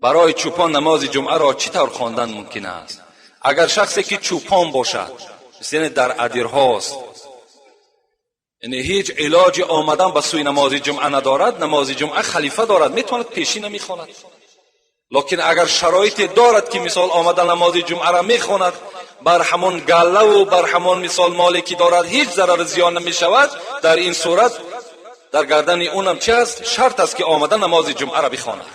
Барои чӯпон намози ҷумъаро чӣ тавр хондан мумкин аст? Агар шахсе ки чӯпон бошад, яъне дар адирҳост, яъне ҳеҷ илоҷи омадан ба сӯи намози ҷумъа надорад, намози ҷумъа халифа дорад, метавонад пешӣ намехонад. Лекин агар шароите дорад ки мисол омада намози ҷумъаро мехонад, бар ҳамон галлаву бар ҳамон мисол моле ки дорад ҳеҷ зарару зиён намешавад, дар ин сурат дар гардани унам чи аст? Шарт аст ки омада намози ҷумъаро бихонад.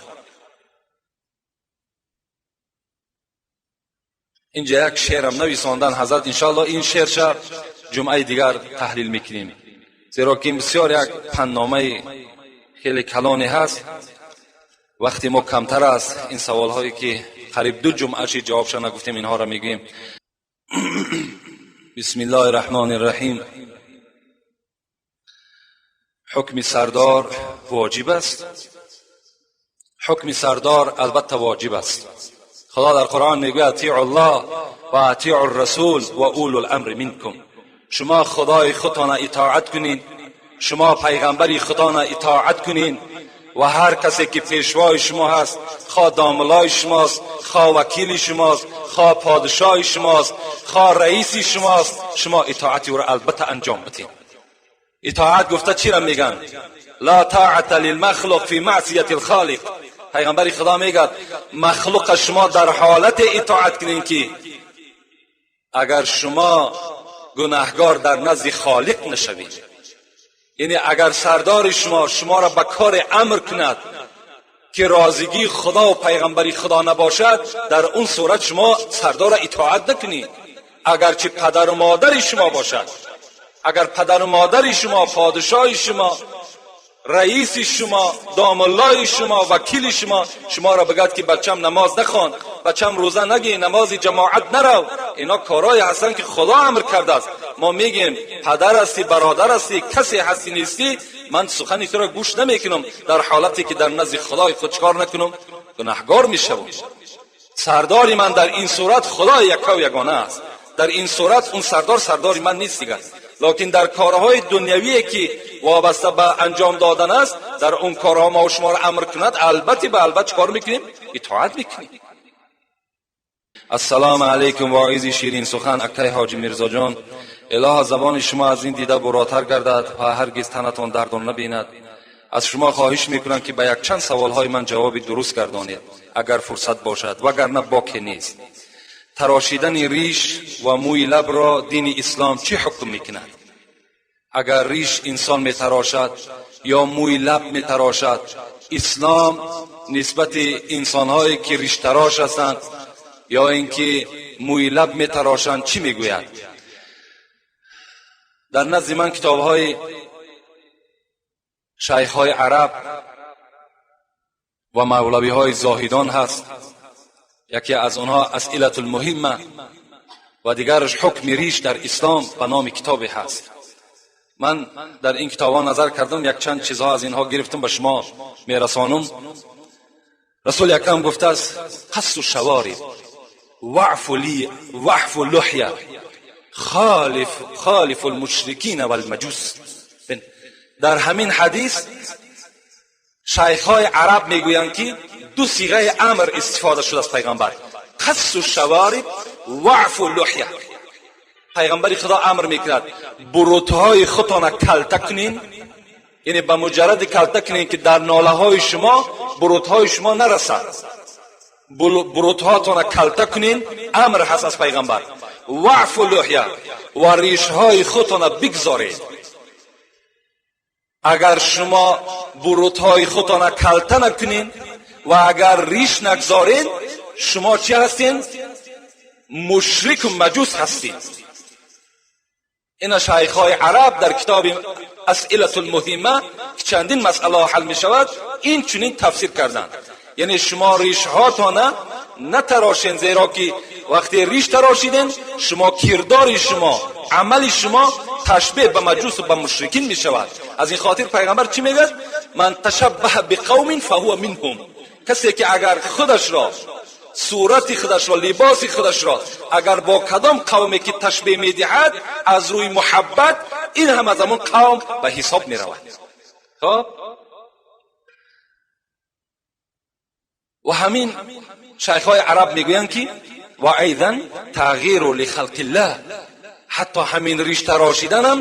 Инҷа як шеърам нависондан ҳазрат, иншоалло ин шеърша ҷумъаи дигар таҳлил мекунем, зеро ки ин бисёр як пандномаи хеле калоне ҳаст. Вақти мо камтар аст, ин саволҳое ки қариб ду ҷумъаши ҷавобша нагуфтем, инҳоро мегӯем. Бисмиллоҳи раҳмони раҳим. Ҳукми сардор воҷиб аст? Ҳукми сардор албатта воҷиб аст. Худо дар Қуръон мегӯяд: атиъу аллоҳ ва атиъу расул ва улул амри минкум. Шумо худои худтона итоат кунед, шумо пайғамбари худтона итоат кунед ва ҳар касе ки пешвои шумо ҳаст, хо домулои шумост, хо вакили шумост, хо подшоҳи шумост, хо раиси шумост, шумо итоати ӯро албатта анҷом бидиҳед. Итоат гуфта чиро мегӯянд? Ла таата лилмахлуқ фи маъсияти лхолиқ. Пайғамбари худо мегӯяд: махлуқа шумо дар ҳолате итоат кунед ки агар шумо гунаҳгор дар назди холиқ нашавед. Яъне агар сардори шумо шуморо ба кори амр кунад ки розигии худо ва пайғамбари худо набошад, дар он сурат шумо сардорро итоат накунед, агарчи падару модари шумо бошад. Агар падару модари шумо, подшоҳи шумо, раиси шумо, домуллои шумо, вакили шумо шуморо бигӯяд ки бачам намоз нахон, бачам рӯза нагӣ, намози ҷамоат нарав, ино корҳое ҳастанд ки худо амр кардааст. Мо мегӯем падар ҳастӣ, бародар ҳастӣ, касе ҳастӣ нестӣ, ман сухани туро гӯш намекунам дар ҳолате ки дар назди худои худ чикор накунам, гунаҳгор мешавам. Сардори ман дар ин сурат худои яккаву ягона аст. Дар ин сурат он сардор сардори ман нест дигар. Лекин дар корҳои дунявие ки вобаста ба анҷом додан аст, дар он корҳо мо шуморо амр кунад, албатта ба албат чикор мекунем? Итоат мекунем. Ассалому алайкум, воизи ширин сухан акай ҳоҷи Мирзоҷон. Илоҳо забони шумо аз ин дида буротар гардад ва ҳаргиз танатон дардон набинад. Аз шумо хоҳиш мекунам ки ба якчанд саволҳои ман ҷавоби дуруст гардонед, агар фурсат бошад, вагарна боке нест. Тарошидани риш ва мӯи лабро дини ислом чӣ ҳукм мекунад? Агар риш инсон метарошад ё мӯи лаб метарошад, ислом нисбати инсонҳое ки риштарош ҳастанд ё ин ки мӯи лаб метарошанд чӣ мегӯяд? Дар назди ман китобҳои шайхҳои араб ва мавлавиҳои зоҳидон ҳаст. Яке аз онҳо асилату лмуҳимма ва дигараш ҳукми риш дар ислом ба номи китобе ҳаст. Ман дар ин китобҳо назар кардам, якчанд чизҳо аз инҳо гирифтам, ба шумо мерасонам. Расули акрам гуфтааст: қассу шавориб ваъфу ли ваъфу луҳя холифу лмушрикина валмаҷус. Дар ҳамин ҳадис шайхҳои араб мегӯянд ки ду сиғаи амр истифода шудааст пайғамбар: қассу шавориб ваъфу луҳя. Пайғамбари худо амр мекунад бурутҳои худтона калта кунин, яъне ба муҷарради калта кунин ки дар нолаҳои шумо бурутҳои шумо нарасад. Бурутҳоятона калта кунин, амр ҳаст аз пайғамбар. Ваъфу луҳя ва ришҳои худтона бигзоред. Агар шумо бурутҳои худтона калта накунин ва агар риш нагзоред, шумо чӣ ҳастед? Мушрику маҷус ҳастед. Ина шайхҳои араб дар китоби асилату лмуҳимма ки чандин масъалаҳо ҳал мешавад, ин чунин тафсир карданд. Яъне шумо ришҳотона натарошен, зеро ки вақте риш тарошиден, шумо кирдори шумо, амали шумо ташбеҳ ба маҷусу ба мушрикин мешавад. Аз ин хотир пайғамбар чӣ мегӯяд? Ман ташаббаҳа биқавмин фаҳува минҳум. Касе ки агар худашро, сурати худашро, либоси худашро агар бо кадом қавме ки ташбеҳ медиҳад аз рӯи муҳаббат, ин ҳам аз ҳамон қавм ба ҳисоб меравад. Хоб, ва ҳамин шайхҳои араб мегӯянд ки ва айзан тағйиру лихалқиллаҳ, ҳатто ҳамин риш тарошиданам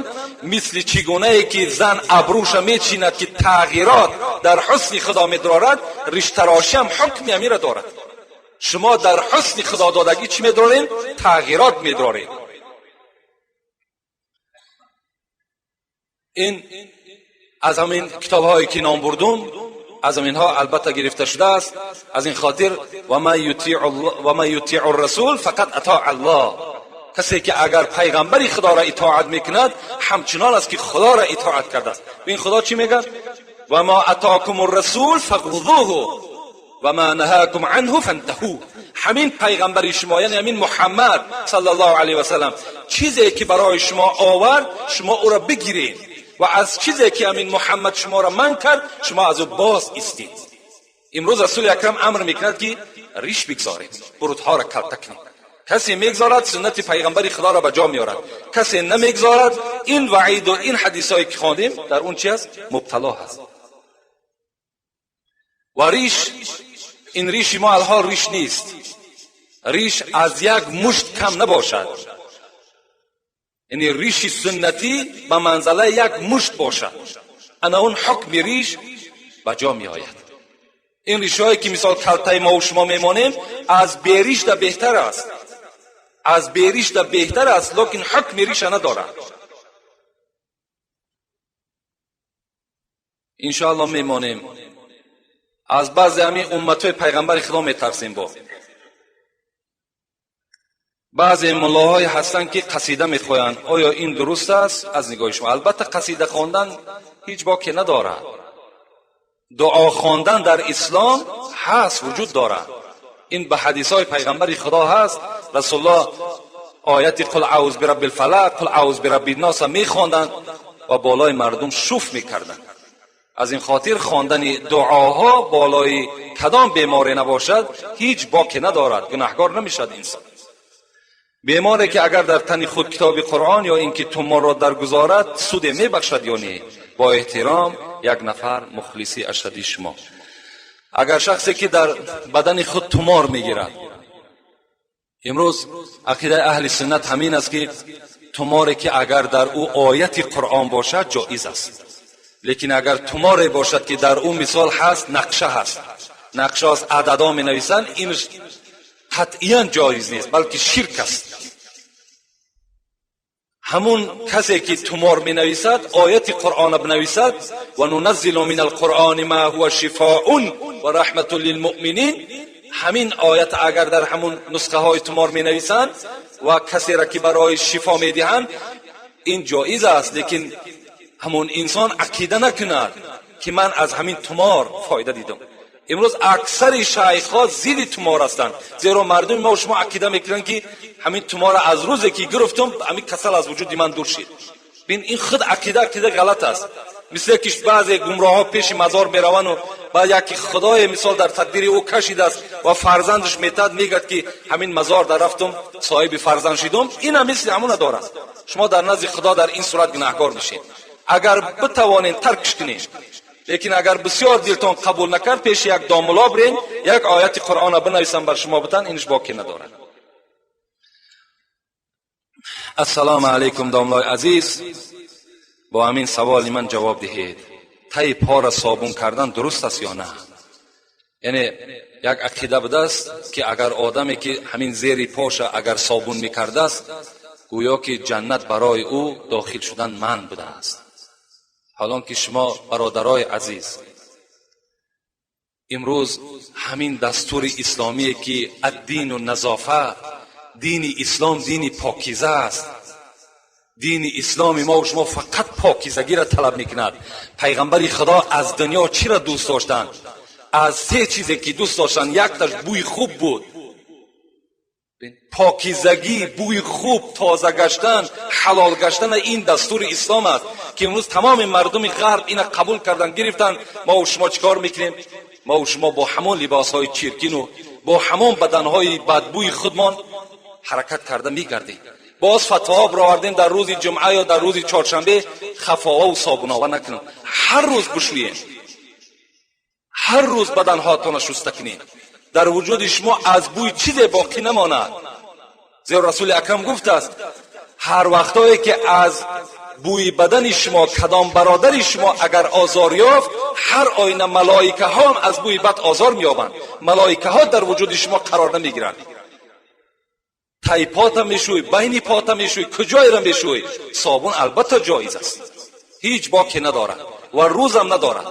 мисли чӣ гунае ки зан абрӯша мечинад ки тағйирот дар ҳусни худо медорад, риштарошиам ҳукми ҳамира дорад. Шумо дар ҳусни худододагӣ чӣ медоред? Тағйирот медоред. Ин аз ҳамин китобҳое ки ном бурдум, аз ҳаминҳо албатта гирифта шудааст. Аз ин хотир ва ман ютиъу расул фақат атоа аллоҳ, касе ки агар пайғамбари худоро итоат мекунад, ҳамчунон аст ки худоро итоат кардааст. Бин худо чӣ мегӯяд? Ва ма атокум расул фахузуҳу ва ма наҳакум анҳу фантаҳу. Ҳамин пайғамбари шумо, яъне ҳамин Муҳаммад саллаллоҳу алайҳи васаллам, чизе ки барои шумо овард, шумо ӯро бигиред ва аз чизе ки ҳамин Муҳаммад шуморо манъ кард, шумо аз ӯ боз истед. Имрӯз Расули Акрам амр мекунад ки риш бигзоред, бурудҳоро калта кунед. Касе мегзорад, суннати пайғамбари худоро ба ҷо меорад, касе намегзорад, ин ваиду ин ҳадисҳое ки хондем дар он чи аст? Мубтало ҳаст. Ва риш, ин риши мо алҳол риш нест, риш аз як мушт кам набошад, яъне риши суннатӣ ба манзалаи як мушт бошад, ана он ҳукми риш ба ҷо меояд. Ин ришҳое ки мисол калтаи мову шумо мемонем, аз беришда беҳтар аст, аз беришда беҳтар аст, лекин ҳукми риша надорад. Иншоалло мемонем. Аз баъзе ҳамин умматҳои пайғамбари худо метарсем. Бо баъзе муллоҳое ҳастанд ки қасида мехоҳанд. Оё ин дуруст аст аз нигоҳи шумо? Албатта қасида хондан ҳеҷ боке надорад. Дуо хондан дар ислом ҳаст, вуҷуд дорад. Ин ба ҳадисҳои пайғамбари худо ҳаст. Расулуллоҳ ояти қул аъуз бирабби лфалақ, қул аъуз бирабби нноса мехонданд ва болои мардум шуф мекарданд. Аз ин хотир хондани дуоҳо болои кадом беморе набошад, ҳеҷ боке надорад, гунаҳгор намешавад инсон. Беморе ки агар дар тани худ китоби Қуръон ё ин ки туморро даргузорад, суде мебахшад ё не? Бо эҳтиром, як нафар мухлиси ашадди шумо. Агар шахсе ки дар бадани худ тумор мегирад, имрӯз ақидаи аҳли суннат ҳамин аст ки туморе ки агар дар ӯ ояти Қуръон бошад, ҷоиз аст. Лекин агар туморе бошад ки дар ӯ мисол ҳаст, нақша ҳаст, нақша аст, ададо менависанд, ин қатъиян ҷоиз нест, балки ширк аст. Ҳамун касе ки тумор менависад, ояти Қуръона бинависад, ва нуназзилу мин алқуръони ма ҳува шифоун ва раҳматун лилмуъминин, ҳамин оят агар дар ҳамун нусхаҳои тумор менависанд ва касеро ки барои шифо медиҳанд, ин ҷоиз аст. Лекин ҳамун инсон ақида накунад ки ман аз ҳамин тумор фоида дидам. Имрӯз аксари шайхҳо зидди тумор ҳастанд, зеро мардуми мо шумо ақида мекунанд ки ҳамин туморро аз рӯзе ки гирифтум, ҳамин касал аз вуҷуди ман дур шид. Бин, ин худ ақида ғалат аст. Мисле ки баъзе гумроҳҳо пеши мазор мераванду баъд яке худое мисол дар тақдири ӯ кашидааст ва фарзандаш метад, мегӯяд ки ҳамин мазор дар рафтум, соҳиби фарзанд шидум. Инам мисли ҳамона дорад. Шумо дар назди худо дар ин сурат гунаҳкор мешед. Агар битавонед, таркш кунед, лекин агар бисёр дилтон қабул накард, пеши як домуло бирен, як ояти Қуръона бинависам бар шумо битан, инш боке надорад. Ассалому алайкум, домлои азиз, бо ҳамин саволи ман ҷавоб диҳед. Таи пора собун кардан дуруст аст ё на? Яъне як ақида будааст ки агар одаме ки ҳамин зери поша агар собун мекардааст, гӯё ки ҷаннат барои ӯ дохил шудан манъ будааст. Ҳолон ки шумо бародарои азиз, имрӯз ҳамин дастури исломие ки аддину назофа, дини ислом дини покиза аст. Дини исломи мо шумо фақат покизагиро талаб мекунад. Пайғамбари худо аз дунё чиро дӯст доштанд? Аз се чизе ки дӯст доштанд, якташ бӯи хуб буд. Покизагӣ, бӯи хуб, тоза гаштан, ҳалол гаштан, ин дастури ислом аст ки имрӯз тамоми мардуми ғарб ина қабул кардан, гирифтанд. Мо шумо чӣ кор мекунем? Мо шумо бо ҳамон либосҳои чиркину бо ҳамон баданҳои бадбӯи худмон ҳаракат карда мегардем. Боз фатвоҳо баровардем дар рӯзи ҷумъа ё дар рӯзи чоршанбе хафоҳо собунова накунем, ҳар рӯз бишӯем, ҳар рӯз баданҳоятонро шуста кунем. Дар вуҷуди шумо аз бӯи чизе боқӣ намонад. Зеро Расули Акрам гуфтааст, ҳар вақтое ки аз бӯи бадани шумо кадом бародари шумо агар озор ёфт, ҳар оина малоикаҳо ҳам аз бӯи бад озор меёбанд. Малоикаҳо дар вуҷуди шумо қарор намегиранд. Тай пота мешӯй, байни пота мешӯй, куҷоеро мешӯй, собун албатта ҷоиз аст, ҳеҷ боке надорад ва рӯзам надорад.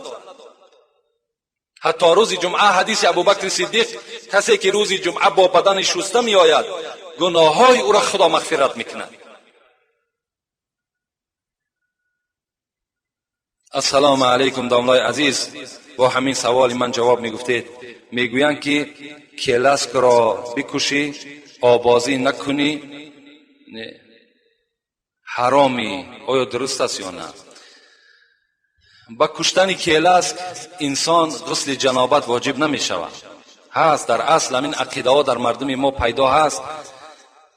Ҳатто рӯзи ҷумъа, ҳадиси Абубакри Сиддиқ, касе ки рӯзи ҷумъа бо бадани шуста меояд, гуноҳҳои ӯро Худо мағфират мекунад. Ассалому алайкум, домлои азиз, бо ҳамин саволи ман ҷавоб мегуфтед. Мегӯянд ки келаскро бикушӣ, обозӣ накунӣ, ҳаромӣ. Оё дуруст аст ё на? Ба куштани келаск инсон ғусли ҷанобат воҷиб намешавад. Ҳаст дар асл ҳамин ақидаҳо дар мардуми мо пайдо ҳаст.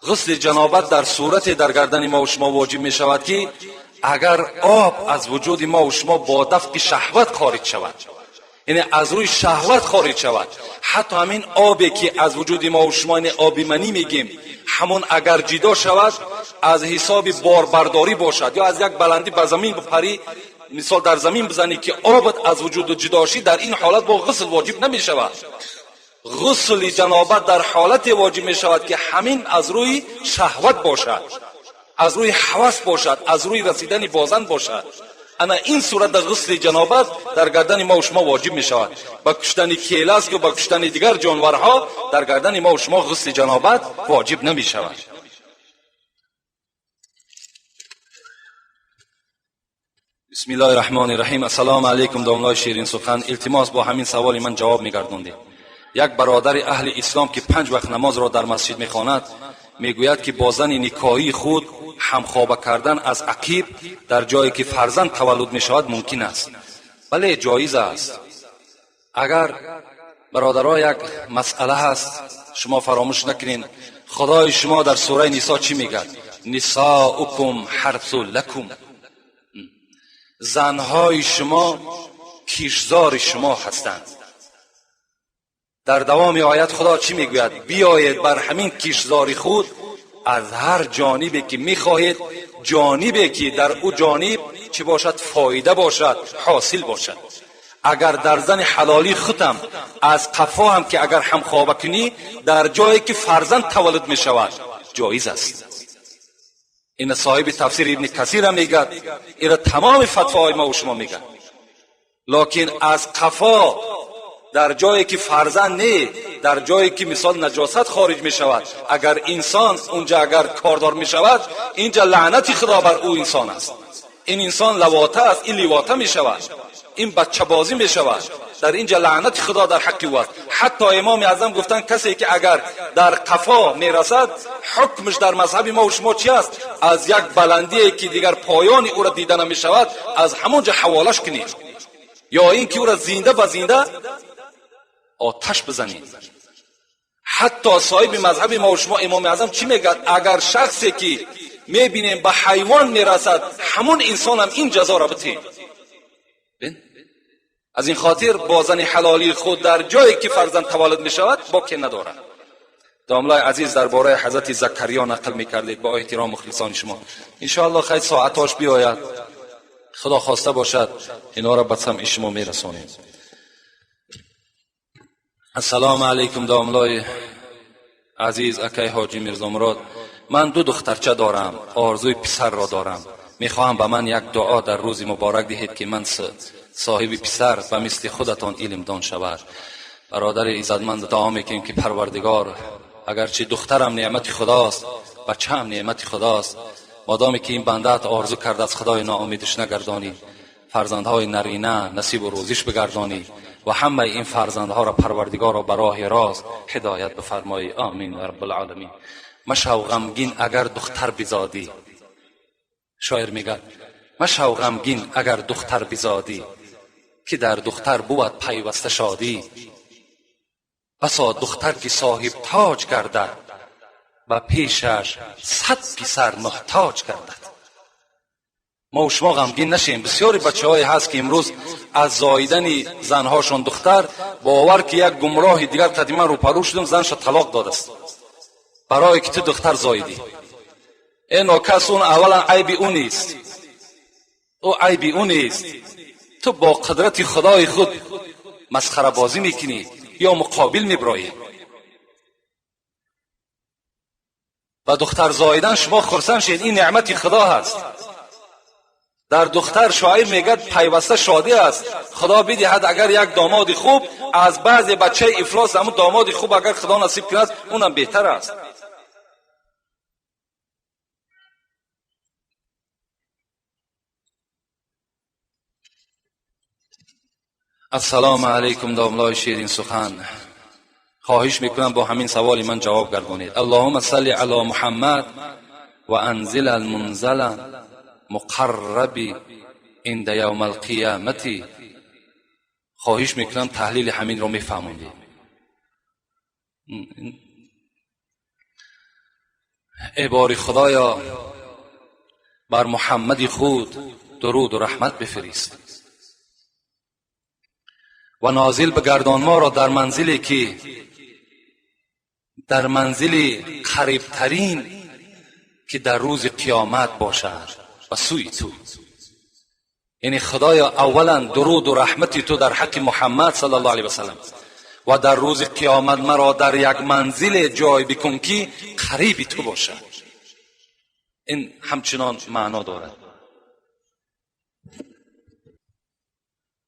Ғусли ҷанобат дар сурате дар гардани мо шумо воҷиб мешавад, ки агар об аз вуҷуди мо шумо бо дафқи шаҳват хориҷ шавад, яъне аз рӯи шаҳват хориҷ шавад. Ҳатто ҳамин обе ки аз вуҷуди мо шумо, яъне оби манӣ мегим, ҳамон агар ҷидо шавад, аз ҳисоби борбардорӣ бошад ё аз як баландӣ ба замин бипарӣ, мисол дар замин бизанӣ, ки обат аз вуҷуду ҷудо шӣ, дар ин ҳолат бо ғусл воҷиб намешавад. Ғусли ҷанобат дар ҳолате воҷиб мешавад, ки ҳамин аз рӯи шаҳват бошад, аз рӯи ҳавас бошад, аз рӯи расидани бозан бошад. Ана ин сурат дар ғусли ҷанобат дар гардани мо шумо воҷиб мешавад. Ба куштани келаск ва ба куштани дигар ҷонварҳо дар гардани мо шумо ғусли ҷанобат воҷиб намешавад. Бисмиллоҳи раҳмони раҳим. Ассалому алайкум, домлои ширин сухан. Илтимос, бо ҳамин саволи ман ҷавоб мегардондед. Як бародари аҳли ислом ки 5 вақт намозро дар масҷид мехонад, мегӯяд ки бо зани никоҳии худ ҳамхоба кардан аз ақиб дар ҷое ки фарзанд таваллуд мешавад мумкин аст. Бале, ҷоиз аст. Агар бародаро як масъала ҳаст, шумо фаромӯш накунед, Худои шумо дар сураи Нисо чӣ мегӯяд? Нисоукум ҳарсу лакум. Занҳои шумо кишзори шумо ҳастанд. Дар давоми оят Худо чӣ мегӯяд? Биёед бар ҳамин кишзори худ аз ҳар ҷонибе ки мехоҳед, ҷонибе ки дар ӯ ҷониб чӣ бошад, фоида бошад, ҳосил бошад. Агар дар зани ҳалолии худам аз қафо ҳам ки агар ҳамхоба кунӣ, дар ҷое ки фарзанд таваллуд мешавад, ҷоиз аст. Ин соҳиби тафсири Ибни Касир ҳам мегӯяд, инро тамоми фатвоҳои мо шумо мегӯяд. Локин аз қафо дар ҷое ки фарзанд не, дар ҷое ки мисол наҷосат хориҷ мешавад, агар инсон унҷа агар кордор мешавад, инҷа лаънати Худо бар ӯ инсон аст. Ин инсон лавота аст, ин ливота мешавад, ин бачабозӣ мешавад. Дар инҷа лаънати Худо дар ҳаққи ӯ аст. Ҳатто Имоми Аъзам гуфтанд, касе ки агар дар қафо мерасад, ҳукмаш дар мазҳаби мо шумо чи аст? Аз як баландие ки дигар поёни ӯро дида намешавад, аз ҳамон ҷо ҳаволаш кунед, ё ин ки ӯро зинда ба зинда оташ бизанед. Ҳатто соҳиби мазҳаби мо шумо Имоми Аъзам чӣ мегӯяд? Агар шахсе ки мебинем ба ҳайвон мерасад, ҳамон инсонам ин ҷазоро битем. Аз ин хотир бо зани ҳалолии худ дар ҷое ки фарзанд таваллуд мешавад боке надорад. Домлаи азиз, дар бораи ҳазрати Закариё нақл мекардед, бо эҳтиром мухлисони шумо. Иншоаллоҳ хайр соатош биёяд, Худо хоста бошад, инҳоро ба самъи шумо мерасонем. Ассалому алайкум, домлои азиз, акай Ҳоҷи Мирзомурод. Ман 2 духтарча дорам, орзуи писарро дорам. Мехоҳам ба ман як дуо дар рӯзи муборак диҳед, ки ман соҳиби писар ба мисли худатон илмдон шавад. Бародари иззатманд, дуо мекунем ки Парвардигор, агарчи духтарам неъмати Худост, бачаам неъмати Худост, модоме ки ин бандаат орзу кардааст, Худои ноумедиш нагардонӣ, фарзандҳои нарина насибу рӯзиш бигардонӣ ва ҳамаи ин фарзандҳоро Парвардигорро ба роҳи рост ҳидоят бифармоӣ. Омин я раббалъоламин. Машав ғамгин агар духтар бизодӣ. Шоир мегӯяд, машав ғамгин агар духтар бизодӣ, ки дар духтар бувад пайваста шодӣ. Басо духтар ки соҳиб тоҷ гардад, ба пешаш 100 писар муҳтоҷ гардад. ما و شما غمگین نشیم. بسیاری بچه های هست که امروز از زاییدن زنهاشون دختر باور که یک گمراه دیگر قدیما روپرو شدم، زنش طلاق داده است برای که تو دختر زاییدی. این ناکس اون اولا عیب او نیست، او عیب او نیست. تو با قدرت خدای خود مسخره بازی میکنی یا مقابل میبرایی. و دختر زاییدن شما خرسند شید، این نعمت خدا هست. در دختر شاعر میگه پیوسته شادی است. خدا بدهد اگر یک داماد خوب از بعض بچه افلاس، همون داماد خوب اگر خدا نصیب کند اونم بهتر است. السلام علیکم داملای شیرین سخن، خواهش میکنم با همین سوال من جواب گردانید. اللهم صل علی محمد و انزل المنزل مقربی عند یوم القیامت. خواهش میکنم تحلیل همین رو میفهمونید. ای باری خدایا بر محمد خود درود و رحمت بفرست و نازل بگردان ما را در منزلی که در منزل قریبترین که در روز قیامت باشد و سوی تو. یعنی خدایا اولا درود و رحمت تو در حق محمد صلی الله علیه و سلم و در روز قیامت مرا در یک منزل جای بکن که قریب تو باشد. این همچنان معنا دارد.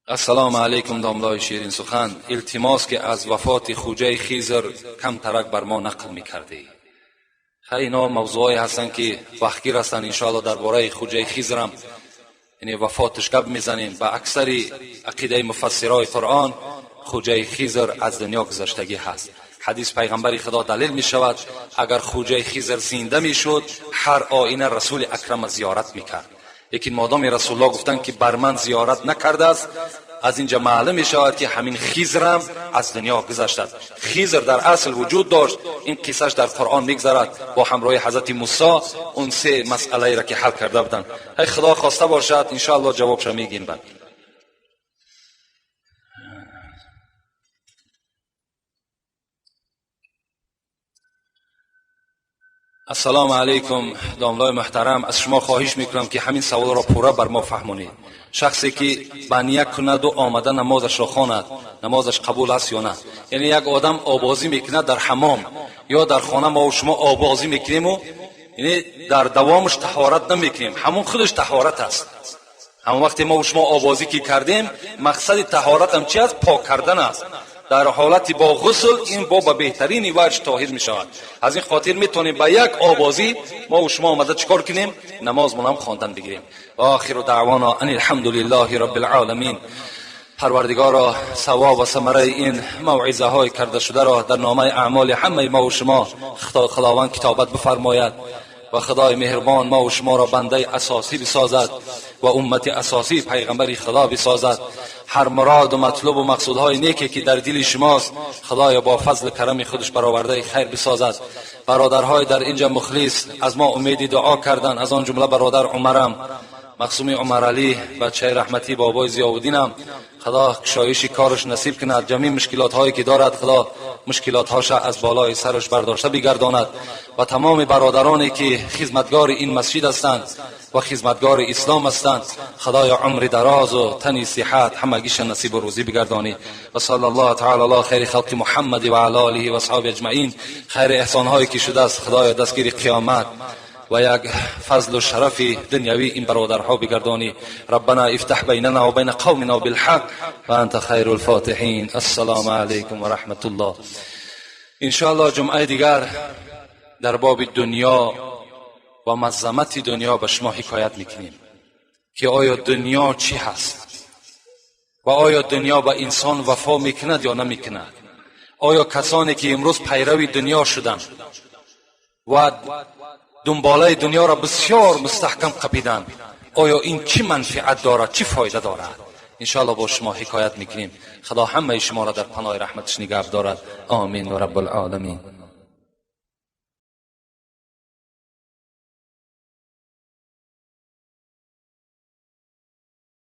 السلام علیکم داملای شیرین سخن، التماس که از وفات خوجه خیزر کم ترک بر ما نقل میکردی. خیلی اینا موضوعی هستن که وقتگیر هستن. انشاءالله درباره خوجه خیزرم یعنی وفاتش گپ میزنیم. با اکثر عقیده مفسرای قرآن خوجه خیزر از دنیا گذشتگی هست. حدیث پیغمبر خدا دلیل میشود اگر خوجه خیزر زنده میشد هر آینه رسول اکرم زیارت میکرد، لیکن مادام رسول الله گفتن که بر من زیارت نکرده است، از اینجا معلوم می شود که همین خیزرم از دنیا گذشته است. خیزر در اصل وجود داشت، این قصهش در قرآن میگذرد با همراه حضرت موسی اون سه مسئله را که حل کرده بودند. ای خدا خواسته باشد ان شاء الله جوابش میگیم. بعد السلام علیکم داملای محترم، از شما خواهش میکنم که همین سوال را پوره بر ما فهمونید. شخصی که بنیه کند و آمده نمازش را خواند، نمازش قبول است یا نه؟ یعنی یک آدم آبازی میکند در حمام یا در خانه، ما و شما آبازی میکنیم و یعنی در دوامش طهارت نمیکنیم، همون خودش طهارت است. همون وقتی ما و شما آبازی که کردیم مقصد طهارت هم چی است؟ پاک کردن است. در حالت با غسل این با به بهترین وجه طاهر می شود. از این خاطر میتونیم با یک آبازی ما و شما آمده چیکار کنیم؟ نماز هم خواندن بگیریم. و آخر دعوانا ان الحمد لله رب العالمین. پروردگارا ثواب و ثمره این موعظه های کرده شده را در نامه اعمال همه ما و شما خداوند کتابت بفرماید و خدای مهربان ما و شما را بنده اساسی بسازد و امت اساسی پیغمبر خدا بسازد. هر مراد و مطلوب و مقصودهای نیکی که در دل شماست خدای با فضل کرم خودش برآورده خیر بسازد. برادرهای در اینجا مخلص از ما امیدی دعا کردن، از آن جمله برادر عمرم مقسوم عمر علی بچه رحمتی بابای ضیاءالدینم، خدا کشایش کارش نصیب کند، جمعی مشکلات هایی که دارد خدا مشکلات هاش از بالای سرش برداشته بگرداند و تمام برادرانی که خدمتگار این مسجد هستند و خدمتگار اسلام هستند خدای عمر دراز و تنی صحت همگیش نصیب و روزی بگردانی. و صلی الله تعالی علی خیر خلق محمد و علی آله و اصحابه اجمعین. خیر احسان هایی که شده است خدای دستگیر قیامت و یک فضل و شرف دنیوی این برادرها بگردانی. ربنا افتح بیننا و بین قومنا بالحق و انت خیر الفاتحین. السلام علیکم و رحمت الله. ان شاء الله جمعه دیگر در باب دنیا و مظلمت دنیا به شما حکایت میکنیم که آیا دنیا چی هست و آیا دنیا به انسان وفا میکند یا نمیکند. آیا کسانی که امروز پیرو دنیا شدند و دنباله دنیا را بسیار مستحکم قپیدند، آیا این چی منفعت دارد، چی فایده دارد؟ انشاءالله با شما حکایت میکنیم. خدا همه شما را در پناه رحمتش نگه دارد. آمین و رب العالمین.